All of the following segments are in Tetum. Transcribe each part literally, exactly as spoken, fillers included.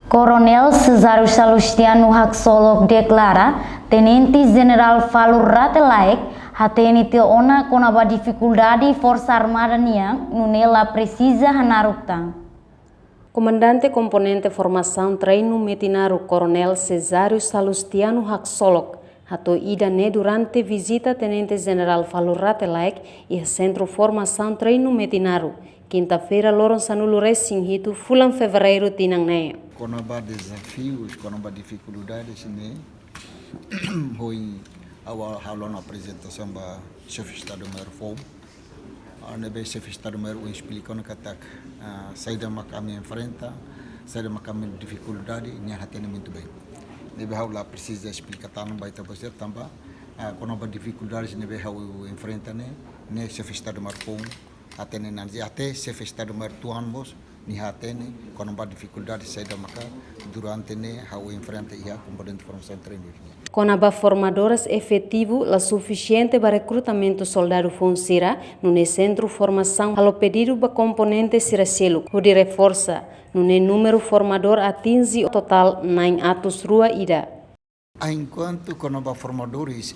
Koronél Cesário Salustiano haksolok deklara, Tenente Jenerál Falur Rate Laek hatene tiha ona kona-ba difikuldade Forsa Armada nian, nune'e la presiza hanaruk tan. Komandante Komponente Formasaun Treinu Metinaro, Koronél Cesário Salustiano haksolok hato'o ida-ne'e durante vizita Tenente Jenerál Falur Rate Laek iha Sentru Formasaun Treinu Metinaro, kinta-feira loron sanulu-resin-hitu fulan Fevereiru tinan ne'e. Kona-ba dezafius, kona-ba difikuldades ne'e, ohin ha'u halo ona aprezentasaun ba Xefe Estadu-Maiór foun. Ah, ne'ebé Xefe Estadu-Maiór esplika ona katak, ah, saida mak ami enfrenta, saida mak ami difikuldade, nia hatene muito bem. Ne'ebé ha'u la presiza esplika tan ba ita-boot sira tanba, ah, kona-ba difikuldades ne'ebé ha'u enfrenta ne'e, ne'e Xefe Estadu-Maiór foun hatene, naran até Xefe Estadu-Maiór tuan mós nia hatene kona-ba difikuldade saida maka durante ne'e ha'u enfrenta iha Komponente Formasaun Treinu nian. Kona-ba formadores efetivu la sufisiente ba rekrutamentu soldadu foun sira, nune'e Sentru Formasaun halo pedidu ba komponente sira seluk hodi reforsa, nune'e númeru formadór atinje totál na'in atus rua ida. Enkuantu kona-ba formadores,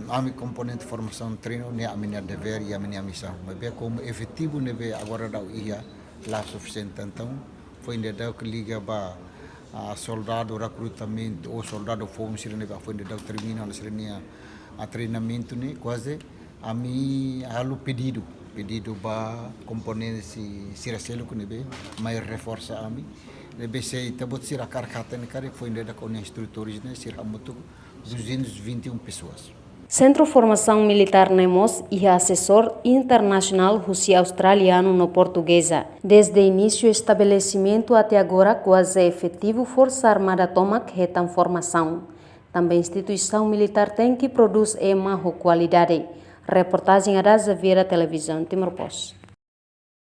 ami Komponente Formasaun Treinu ne'e ami-nia devér i ami-nia misaun. Maibé komu efetivu ne'ebé agora daudaun iha la sufisiente, entaun foin daudauk liga ba, ah, soldadu rekrutamentu ou soldadu foun sira ne'ebé foin daudauk termina ona sira-nia, ah, treinamentu ne'e, kuaze ami halo pedidu, pedidu ba komponente si-, sira seluk ne'ebé mai reforsa ami. Ne'ebé se ita-boot sira hakarak hatene karik foin daudauk ó-nia instrutores ne'e sira hamutuk duzentos e vinte e um pessoas. Sentru Formasaun Militár ne'e mós iha asesór internasionál husi australianu no portugeza. Desde inísiu estabelesimentu até agora, kuaze efetivu Forsa Armada tomak hetan formasaun. Tanba instituisaun militár tenke prodús ema ho kualidade. Reportajen Ada Xaviera, Televizaun Timor Post.